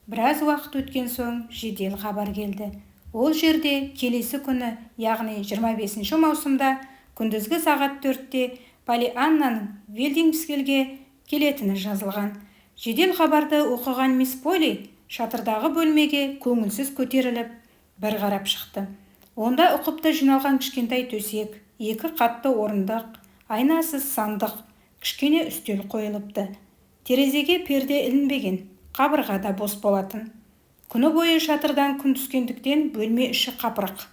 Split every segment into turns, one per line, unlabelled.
Біраз уақыт өткен соң жедел хабар келді. Ол жерде келесі күні, яғни 25 маусымда күндізгі сағат 4-те Поллианнаның Велдингсфилдге келетіні жазылған. Жедел хабарды оқыған мисс Полли шатырдағы бөлмеге көңілсіз көтеріліп, бір қарап шықты. Онда ұқыпты жиналған кішкентай төсек, екі қатты орындық, айнасыз сандық, кішкене үстел қойылыпты. Терезеге перде ілінбеген, қабырға да бос болатын. Күні бойы шатырдан күн түскендіктен бөлме іші қапырық.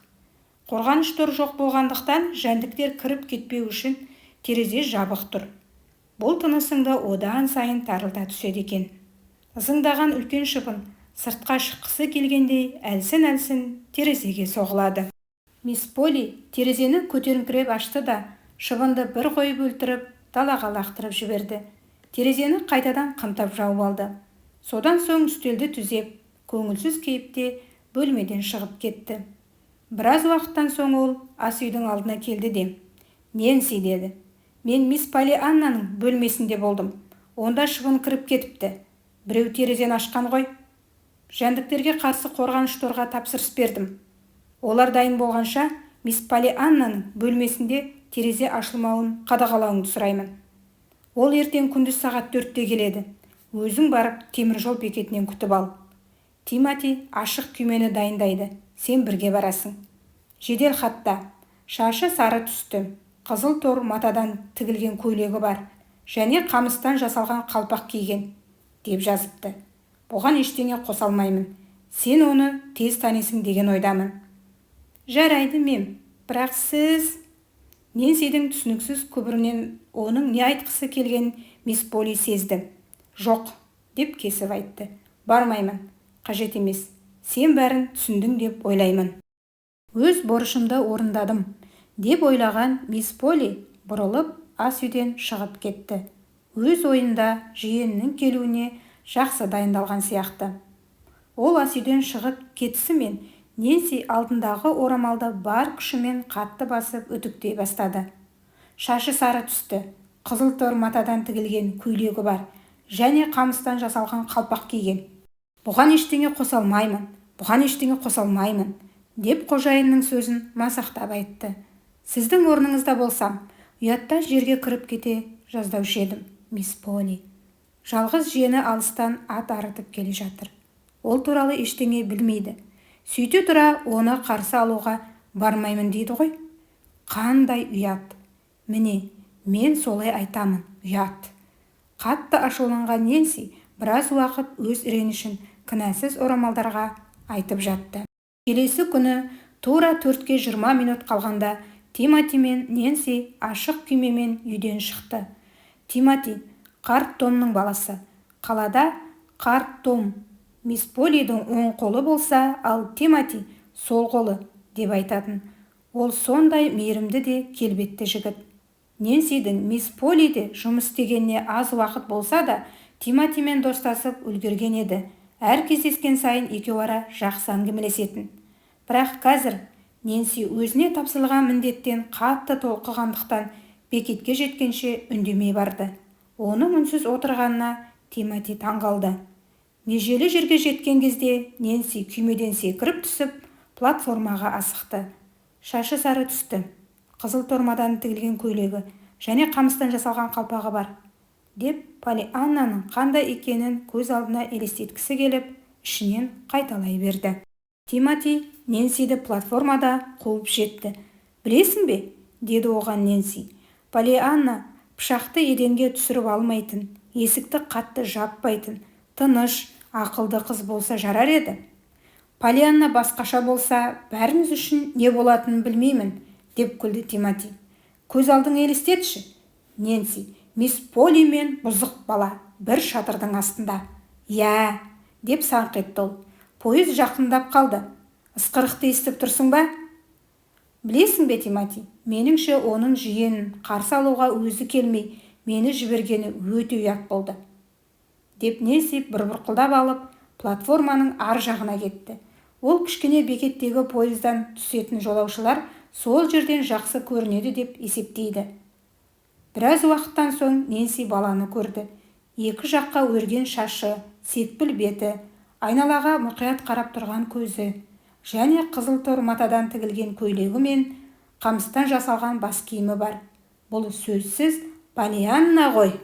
Қорғаныш тор жоқ болғандықтан, жәндіктер кіріп кетпеу үшін терезе жабық тұр. Бұл тынысыңды одан сайын тарылта түседі екен. Ызыңдаған үлкен шыбын сыртқа шыққысы келгендей әлсін-әлсін терезеге соғылады. Мисс Полли терезені көтеріңкіреп ашты да, шыбынды бір қойып өлтіріп, далаға лақтырып жіберді. Терезені қайтадан қымтап жауып алды. Содан соң үстелді түзеп, көңілсіз кейіпте бөлмеден шығып кетті. Біраз уақыттан соң ол ас үйдің алдына келді де: «Ненси, – деді, – мен мисс Поллианнаның бөлмесінде болдым. Онда шыбын кіріп кетіпті. Біреу терезені ашқан ғой. Жәндіктерге қарсы қорғаныш торға тапсырыс бердім. Олар дайын болғанша, мисс Поллианнаның бөлмесінде терезе ашылмауын қадағалауыңды сұраймын. Ол ертең күндіз сағат 4-те келеді. Өзің барып, теміржол бекетінен күтіп ал. Тимати ашық күймені дайындайды, сен бірге барасың. Жедел хатта шашы сары түсті, қызыл тор матадан тігілген көйлегі бар және қамыстан жасалған қалпақ киген деп жазыпты. Бұған ештеңе қоса алмаймын. Сен оны тез танисың деген ойдамын». «Жарайды, мэм, бірақ сіз…» Ненсидің түсініксіз күбірінен оның не айтқысы келгенін мисс Полли сезді. «Жоқ, – деп кесіп айтты, – бармаймын. Қажет емес. Сен бәрін түсіндің деп ойлаймын». «Өз борышымды орындадым», деп ойлаған мисс Полли бұрылып, ас үйден шығып кетті. Өз ойында жиенінің келуіне жақсы дайындалған сияқты. Ол ас үйден шығып кетісімен, Ненси алдындағы орамалды бар күшімен қатты басып үтіктей бастады. «Шашы сары түсті, қызыл тор матадан тігілген көйлегі бар және қамыстан жасалған қалпақ киген. Бұған ештеңе қоса алмаймын, бұған ештеңе қоса алмаймын», – деп қожайынның сөзін мазақтап айтты. «Сіздің орныңызда болсам, ұяттан жерге кіріп кете жаздаушы едім, мисс Полли. Жалғыз жиені алыстан ат арытып келе жатыр. Ол туралы ештеңе білмейді. Сөйте тұра, оны қарсы алуға бармаймын дейді ғой. Қандай ұят! Міне, мен солай айтамын, ұят!» Қатты ашуланған Ненси біраз уақыт өз ренішін кінәсіз орамалдарға айтып жатты. Келесі күні тура 3:40 қалғанда Тимати мен Ненси ашық күймемен үйден шықты. Тимати – қарт Томның баласы. Қалада қарт Том мисс Поллидің оң қолы болса, ал Тимати сол қолы деп айтатын. Ол сондай мейірімді де келбетті жігіт. Ненсидің мисс Поллиде жұмыс істегеніне аз уақыт болса да, Тиматимен достасып үлгерген еді. Әр кездескен сайын екеуара жақсы әңгімелесетін. Бірақ қазір Ненси өзіне тапсырылған міндеттен қатты толқығандықтан, бекетке жеткенше үндемей барды. Оның үнсіз отырғанына Тимати таң қалды. Межелі жерге жеткен кезде Ненси күймеден секіріп түсіп, платформаға асықты. «Шашы сары түсті, қызыл тормадан тігілген көйлегі және қамыстан жасалған қалпағы бар», – деп Поллианнаның қандай екенін көз алдына елестеткісі келіп, ішінен қайталай берді. Тимати Ненсиді платформада қуып жетті. «Білесің бе, – деді оған Ненси, – Поллианна пышақты еденге түсіріп алмайтын, есікті қатты жаппайтын, тыныш, ақылды қыз болса жарар еді. Поллианна басқаша болса, бәріміз үшін не болатынын білмеймін», – деп күлді Тимати. «Көз алдыңа елестетші, Ненси, мисс Полли мен бұзық бала бір шатырдың астында!» «Иә», – деп саңқ етті ол. «Пойыз жақындап қалды. Ысқырықты естіп тұрсың ба? Білесің бе, Тимати, меніңше, оның жиенін қарсы алуға өзі келмей, мені жібергені өте ұят болды», – деп Ненси бір бұрқылдап алып, платформаның ар жағына кетті. Ол кішкене бекеттегі пойыздан түсетін жолаушылар сол жерден жақсы көрінеді деп есептейді. Біраз уақыттан соң Ненси баланы көрді. Екі жаққа өрген шашы, секпіл беті. Айналаға мұқият қарап тұрған көзі және қызыл тор матадан тігілген көйлегі мен қамыстан жасалған бас киімі бар. Бұл сөзсіз Поллианна ғой.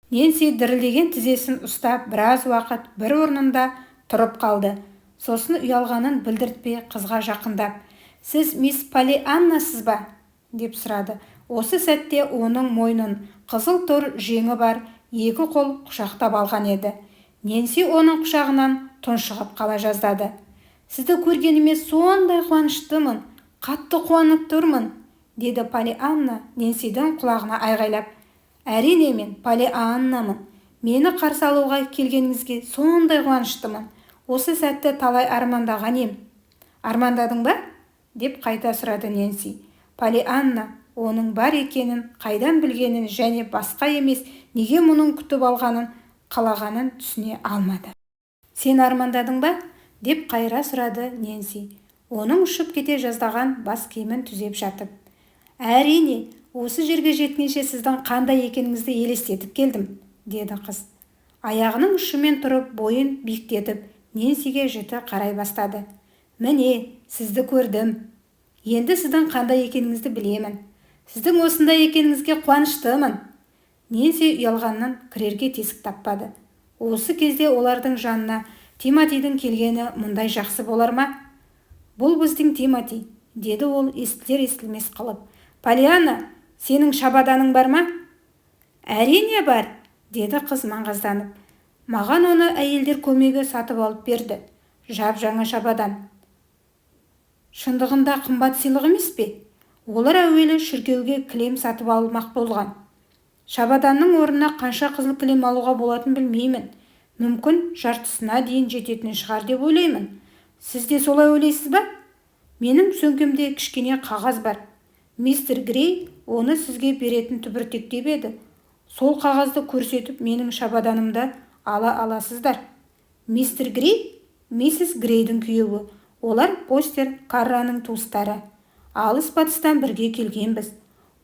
Нэнси дірілдеген тізесін ұстап біраз уақыт бір орнында тұрып қалды. Сосын ұялғанын білдіртпей қызға жақындап, «Сіз мисс Поллианнасыз ба?» деп сұрады. Осы сәтте оның мойнын қызыл тор жеңі бар екі қол құшақтап алған еді. Нэнси оның құшағынан тұншығып қала жаздады. «Сізді көргеніме сондай қуаныштымын, қатты қуанып тұрмын», деді Поллианна Нэнсидің құлағына айғайлап. «Әрине, мен Поллианнамын. Мені қарсы алуға келгеніңізге сондай қуаныштымын. Осы сәтті талай армандаған ем». «Армандадың ба?» деп қайта сұрады Нэнси. Поллианна оның бар екенін қайдан білгенін және басқа емес, неге мұның күтіп алғанын қалағанын түсіне алмады. «Сен армандадың ба?» деп қайыра сұрады Нэнси, оның ұшып кете жаздаған бас киімін түзеп жатып. «Әрине, осы жерге жеткенше сіздің қандай екеніңізді елестетіп келдім», деді қыз. Аяғының ұшымен тұрып, бойын биіктетіп, Нэнсиге жіті қарай бастады. «Міне, сізді көрдім. Енді сіздің қандай екеніңізді білемін. Сіздің осындай екеніңізге қуаныштымын». Нэнси ұялғаннан кірерге тесік таппады. Осы кезде олардың жанына Тимотидің келгені мұндай жақсы болар ма? «Бұл біздің Тимоти», деді ол естілер-естілмес қылып. «Поллианна, сенің шабаданың бар ма?» «Әрине бар», деді қыз маңғазданып. «Маған оны әйелдер көмегі сатып алып берді. Жап-жаңа шабадан. Шындығында қымбат сыйлық емес пе? Олар әуелі шіркеуге кілем сатып алмақ болған. Шабаданның орнына қанша қызыл кілем алуға болатынын білмеймін. Мүмкін, жартысына дейін жететін шығар деп ойлаймын. Сіз де солай ойлайсыз ба? Менің сөмкемде кішкене қағаз бар. Мистер Грей оны сізге беретін түбіртектеп еді. Сол қағазды көрсетіп, менің шабаданымды ала аласыздар. Мистер Грей – миссис Грейдің күйеуі. Олар Постер Карраның туыстары. Алыс батыстан бірге келгенбіз.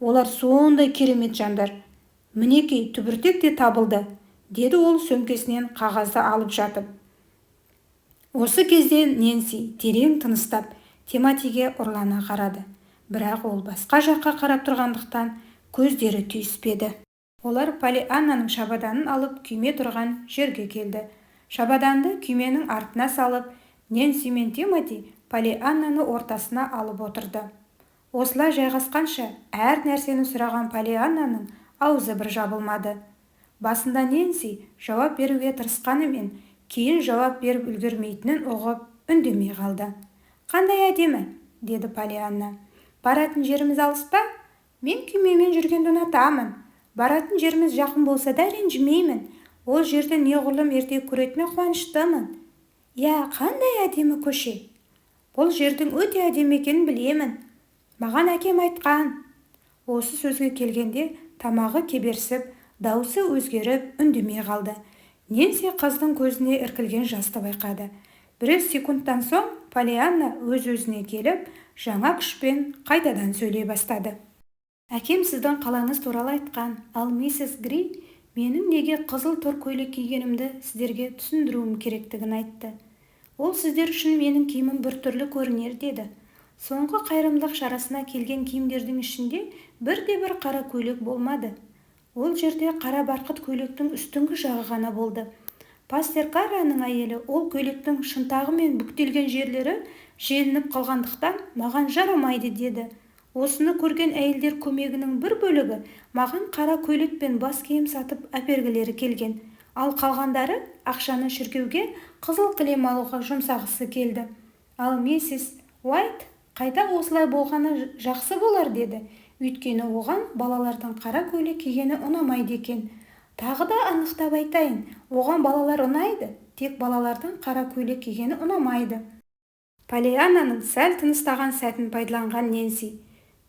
Олар сондай керемет жандар. Мінекей, түбіртек те табылды», деді ол сөмкесінен қағазды алып жатып. Осы кезде Нэнси терең тыныстап, Тимотиге ұрлана қарады. Бірақ ол басқа жаққа қарап тұрғандықтан, көздері түйіспеді. Олар Поллианнаның шабаданын алып, күйме тұрған жерге келді. Шабаданды күйменің артына салып, Нэнси мен Тимоти Поллианнаны ортасына алып отырды. Осылай жайғасқанша әр нәрсені сұраған Поллианнаның аузы бір жабылмады. Басында Нэнси жауап беруге тырысқанымен, кейін жауап беріп үлгермейтінін ұғып, үндемей қалды. «Қандай әдемі», деді Поллианна. «Баратын жеріміз алыс па? Мен күймемен жүргенді ұнатамын. Баратын жеріміз жақын болса да ренжімеймін. Ол жерді неғұрлым ерте көретініме қуаныштымын. Иә, қандай әдемі көше! Бұл жердің өте әдемі екенін білемін. Маған әкем айтқан». Осы сөзге келгенде тамағы кеберсіп, даусы өзгеріп, үндемей қалды. Нэнси қыздың көзіне іркілген жасты байқады. Бірер секундтан соң Поллианна өз-өзіне келіп, жаңа күшпен қайтадан сөйлей бастады. «Әкем сіздің қалаңыз туралы айтқан, ал миссис Грей менің неге қызыл тор көйлек кигенімді сіздерге түсіндіруім керектігін айтты. Ол сіздер үшін менің киімім біртүрлі көрінер деді. Соңғы қайырымдылық шарасына келген киімдердің ішінде бірде-бір қара көйлек болмады. Ол жерде қара барқыт көйлектің үстіңгі жағы ғана болды. Пастер Карраның әйелі ол көйлектің шынтағы мен бүктелген жерлері желініп қалғандықтан, маған жарамайды деді. Осыны көрген әйелдер көмегінің бір бөлігі маған қара көйлек пен бас киім сатып әпергілері келген. Ал қалғандары ақшаны шіркеуге қызыл кілем алуға жұмсағысы келді. Ал миссис Уайт қайта осылай болғаны жақсы болар деді. Өйткені оған балалардың қара көйлек кигені ұнамайды екен. Тағы да анықтап айтайын, оған балалар ұнайды, тек балалардың қара көйлек кигені ұнамайды». Поллианнаның сәл тыныстаған сәтін пайдаланған Нэнси: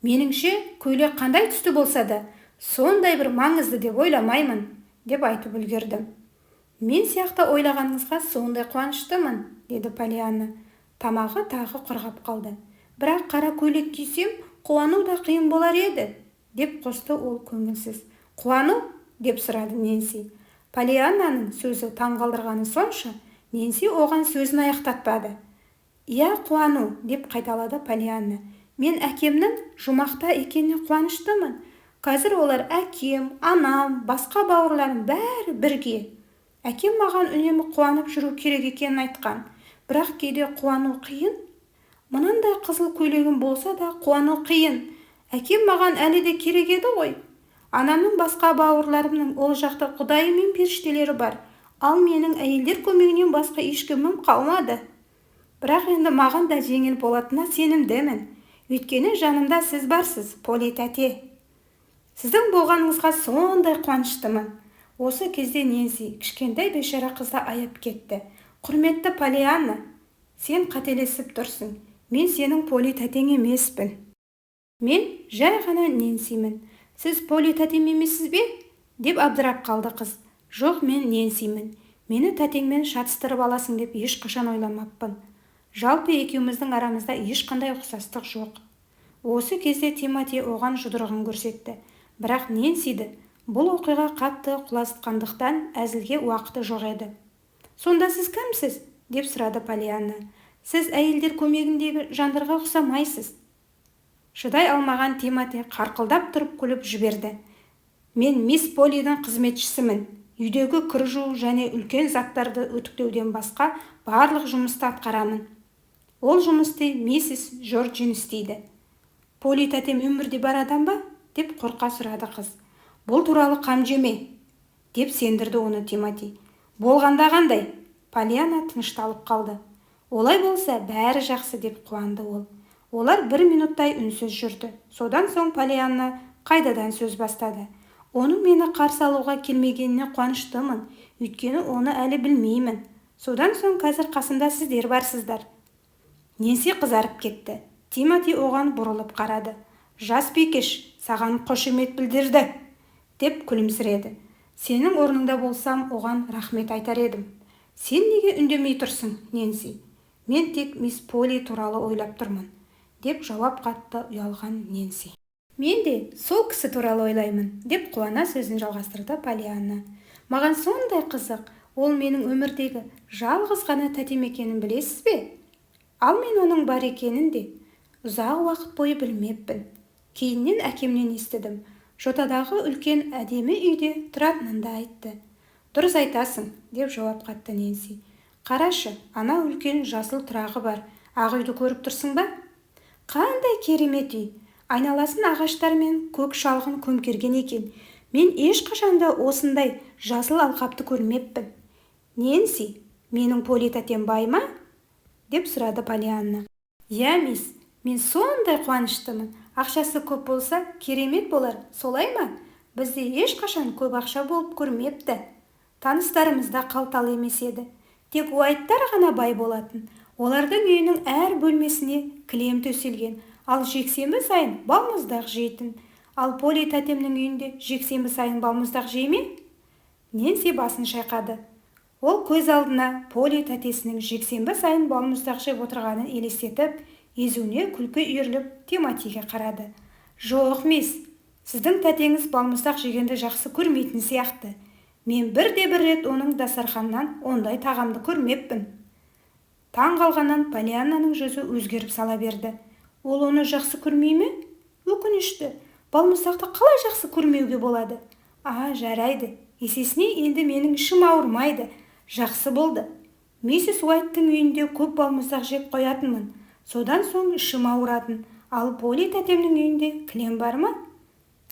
«Меніңше, көйлек қандай түсті болса да, сондай бір маңызды деп ойламаймын», деп айтып үлгерді. «Мен сияқты ойлағаныңызға сондай қуаныштымын», деді Поллианна. Тамағы тағы құрғап қалды. «Бірақ қара көйлек кисем, қуану да қиын болар еді», деп қосты ол көңілсіз. «Қуану?» деп сұрады Нэнси. Поллианнаның сөзі таңғалдырғаны сонша, Нэнси оған сөзін аяқтатпады. Иә, қуану, деп қайталады Поллианна. Мен әкемнің жұмақта екеніне қуаныштымын. Қазір олар әкем, анам, басқа бауырларым бәрі бірге. Әкем маған үнемі қуанып жүру керек екенін айтқан. Бірақ кейде қуану қиын. Мынандай қызыл көйлегім болса да қуану қиын. Әкем маған әлі де керек еді ғой. Анамның, басқа бауырларымның ол жақта құдайы мен періштелері бар. Ал менің әйелдер көмегінен басқа ешкімім қалмады. Бірақ енді маған да жеңіл болатынына сенімдімін. Өйткені жанымда сіз барсыз, Поли тәте. Сіздің болғаныңызға сондай қуаныштымын. Осы кезде Нэнси кішкентай бейшара қызды аяп кетті. Құрметті Поллианна, сен қателесіп тұрсың. Мен сенің Поли тәтең емеспін. Мен жай ғана Нэнсимін. Сіз Поли тәтем емессіз бе? Деп абдырап қалды қыз. Жоқ, мен Нэнсимін. Мені тәтеңмен шатыстырып аласың деп ешқашан ойламаппын. Жалпы екеуміздің арамызда ешқандай ұқсастық жоқ. Осы кезде Тимоти оған жұдырығын көрсетті. Бірақ Нэнсиді бұл оқиға қатты құлазытқандықтан әзілге уақыты жоқ еді. Сонда сіз кімсіз? Деп сұрады Поллианна. Сіз әйелдер көмегіндегі жандарға ұқсамайсыз. Шыдай алмаған Тимоти қарқылдап тұрып күліп жіберді. Мен мисс Поллидің қызметшісімін. Үйдегі кір жуу және үлкен заттарды үтіктеуден басқа барлық жұмысты атқарамын. Ол жұмысты миссис Джорджин істейді. Поли тәтем өмірде бар адам ба? Деп қорқа сұрады қыз. Бұл туралы қам жеме, деп сендірді оны Тимоти. Болғанда қандай? Поллианна тынышталып қалды. Олай болса, бәрі жақсы, деп қуанды ол. Олар бір минуттай үнсіз жүрді. Содан соң Поллианна қайтадан сөз бастады. Оның мені қарсы алуға келмегеніне қуаныштымын, өйткені оны әлі білмеймін. Содан соң қазір қасымда сіздер барсыздар. Нэнси қызарып кетті. Тимоти оған бұрылып қарады. Жас бикеш саған қошемет білдірді, деп күлімсіреді. Сенің орныңда болсам, оған рахмет айтар едім. Сен неге үндемей тұрсың, Нэнси? Мен тек мисс Поли туралы ойлап тұрмын, деп жауап қатты ұялған Нэнси. Мен де сол кісі туралы ойлаймын, деп қуана сөзін жалғастырды Поллианна. Маған сондай қызық, ол менің өмірдегі жалғыз ғана тәтем екенін білесіз бе? Ал мен оның бар екенін де ұзақ уақыт бойы білмеппін. Кейіннен әкемнен естідім. Жотадағы үлкен әдемі үйде тұратынын да айтты. Дұрыс айтасың, деп жауап қатты Нэнси. Қарашы, ана үлкен жасыл тұрағы бар. Ақ үйді көріп тұрсың ба? Қандай керемет үй! Айналасын ағаштар мен көк шалғын көмкерген екен. Мен ешқашан да осындай жасыл алқапты көрмеппін. Нэнси, менің Поли тәтем бай ма? Деп сұрады Поллианна. Иә, мисс, мен сондай қуаныштымын. Ақшасы көп болса, керемет болар, солай ма? Бізде ешқашан көп ақша болып көрмепті. Таныстарымыз да қалталы емес еді. Тек Уайттар ғана бай болатын. Олардың үйінің әр бөлмесіне кілем төселген, ал жексенбі сайын балмұздақ жейтін. Ал Поли тәтемнің үйінде жексенбі сайын балмұздақ жей ме? Нэнси басын шайқады. Ол көз алдына Поли тәтесінің жексенбі сайын балмұздақ жеп отырғанын елестетіп, езуіне күлкі үйіріліп Тимотиге қарады. Жоқ, мисс, сіздің тәтеңіз балмұздақ жегенді жақсы көрмейтін сияқты. Мен бірде-бір рет оның дастарханнан ондай тағамды көрмеппін. Таң қалғаннан Поллианнаның жүзі өзгеріп сала берді. Ол оны жақсы көрмей ме? Өкінішті. Балмұздақты қалай жақсы көрмеуге болады? А, жарайды. Есесіне енді менің ішім ауырмайды. Жақсы болды. Миссис Уайттың үйінде көп балмұздақ жеп қоятынмын. Содан соң ішім ауыратын. Ал Поли тәтемнің үйінде кілем бар ма?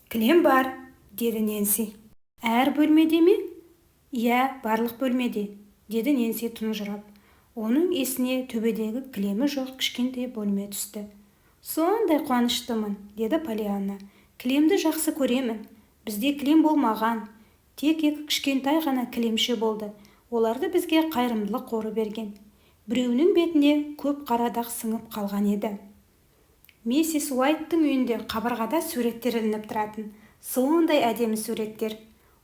Кілем бар, деді Нэнси. Әр бөлмеде ме? Иә, барлық бөлмеде, деді Нэнси тұнжырап. Оның есіне төбедегі кілемі жоқ кішкентай бөлме түсті. Сондай қуаныштымын, деді Поллианна. Кілемді жақсы көремін. Бізде кілем болмаған. Тек екі кішкентай ғана кілемше болды. Оларды бізге қайырымдылық қоры берген. Біреуінің бетіне көп қара дақ сіңіп қалған еді. Миссис Уайттың үйінде қабырғада суреттер ілініп тұратын. Сондай әдемі суреттер.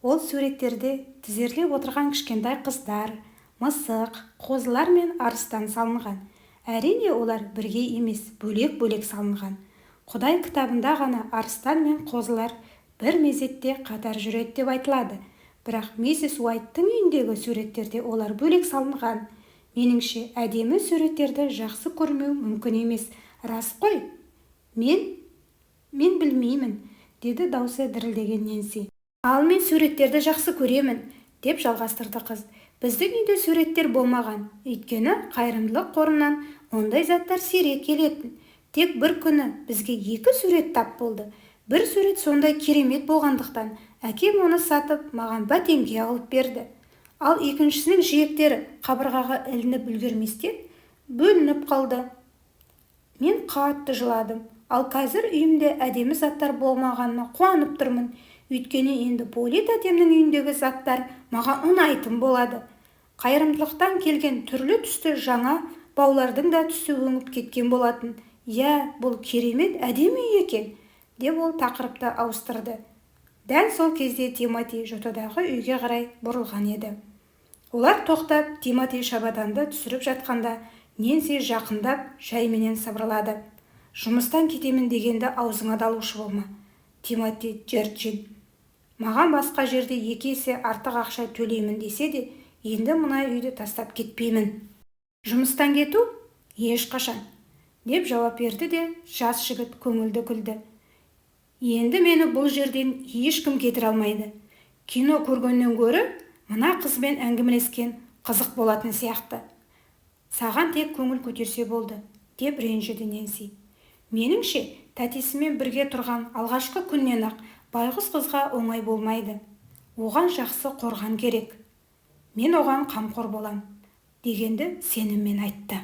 Ол суреттерде тізерлеп отырған кішкентай қыздар, мысық, қозылар мен арыстан салынған. Әрине, олар бірге емес, бөлек-бөлек салынған. Құдай кітабында ғана арыстан мен қозылар бір мезетте қатар жүреді деп айтылады. Бірақ миссис Уайттың үйіндегі суреттерде олар бөлек салынған. Меніңше, әдемі суреттерді жақсы көрмеу мүмкін емес, рас қой? Мен білмеймін, деді даусы дірілдеген Нэнси. Ал мен суреттерді жақсы көремін, деп жалғастырды қыз. Біздің үйде суреттер болмаған, өйткені қайырымдылық қорынан ондай заттар сирек келетін. Тек бір күні бізге екі сурет тап болды. Бір сурет сондай керемет болғандықтан, әкем оны сатып, маған бәтеңке алып берді. Ал екіншісінің жиектері қабырғаға ілініп үлгерместен бөлініп қалды. Мен қатты жыладым. Ал қазір үйімде әдемі заттар болмағанына қуанып тұрмын. Өйткені енді Поли тәтемнің үйіндегі заттар маған ұнайтын болады. Қайырымдылықтан келген түрлі түсті жаңа баулардың да түсі өңіп кеткен болатын. Иә, бұл керемет әдемі үй екен, деп ол тақырыпты ауыстырды. Дәл сол кезде Тимоти жотадағы үйге қарай бұрылған еді. Олар тоқтап, Тимоти шабаданды түсіріп жатқанда, Нэнси жақындап, жайменен сыбырлады. Жұмыстан кетемін дегенді аузыңа да алушы болма, Тимоти Джерчин. Маған басқа жерде 2 есе артық ақша төлеймін десе де, енді мына үйді тастап кетпеймін. Жұмыстан кету? Ешқашан, деп жауап берді де жас жігіт көңілді күлді. Енді мені бұл жерден ешкім кетіре алмайды. Кино көргеннен гөрі мына қызбен әңгімелескен қызық болатын сияқты. Саған тек көңіл көтерсе болды, деп ренжіді Нэнси. Меніңше, тәтесімен бірге тұрған алғашқы күннен-ақ байғұс қызға оңай болмайды. Оған жақсы қорған керек. Мен оған қамқор болам, дегенді сеніммен айтты.